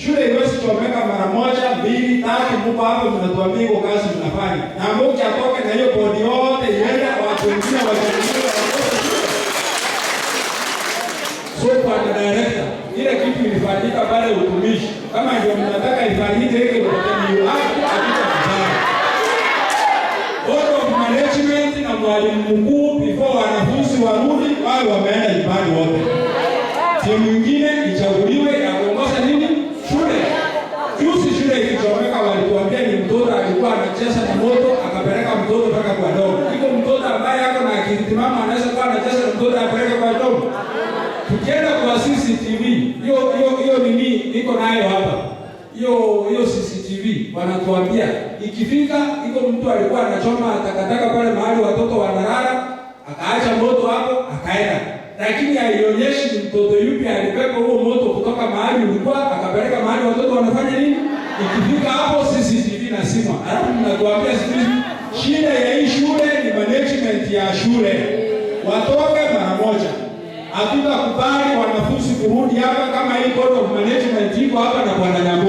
Shule iwezi chomeka mara moja, mbili, tatu, mko hapo mnatuambia iko kazi mnafanya. Na mmoja atoke na hiyo bodi yote iende, watu wengine wachaguliwe waongoze shule. So kwa director, ile kitu ilifanyika pale utumishi, kama ndio mnataka ifanyike hiki, hiyo hapo hatutakubali. Board of management na mwalimu mkuu, before wanafunzi warudi, wawe wameenda nyumbani wote. Timu nyingine ichaguliwe ya kuongoza nini shule. Juzi shule ikichomeka, walituambia ni mtoto alikuwa anacheza na moto akapeleka mtoto mpaka kwa dorm. Iko mtoto ambaye ako na akili timamu anaweza kuwa anacheza na mtoto apeleke kwa dorm? Tukienda kwa CCTV, hiyo hiyo hiyo nini iko nayo hapa, hiyo hiyo CCTV wanatuambia ikifika, iko mtu alikuwa anachoma takataka pale mahali watoto wanalala, akaacha moto hapo akaenda, lakini haionyeshi ni mtoto yupi alibeba huo moto kutoka mahali ulikuwa akapeleka mahali watoto wanafanya nini. Ikifika hapo CCTV inazima, alafu mnatuambia siku hizi shida ya hii shule ni management ya shule, watoke mara moja. Hatutakubali wanafunzi kurudi hapa kama hii board of management iko hapa na bwana Nyambuki.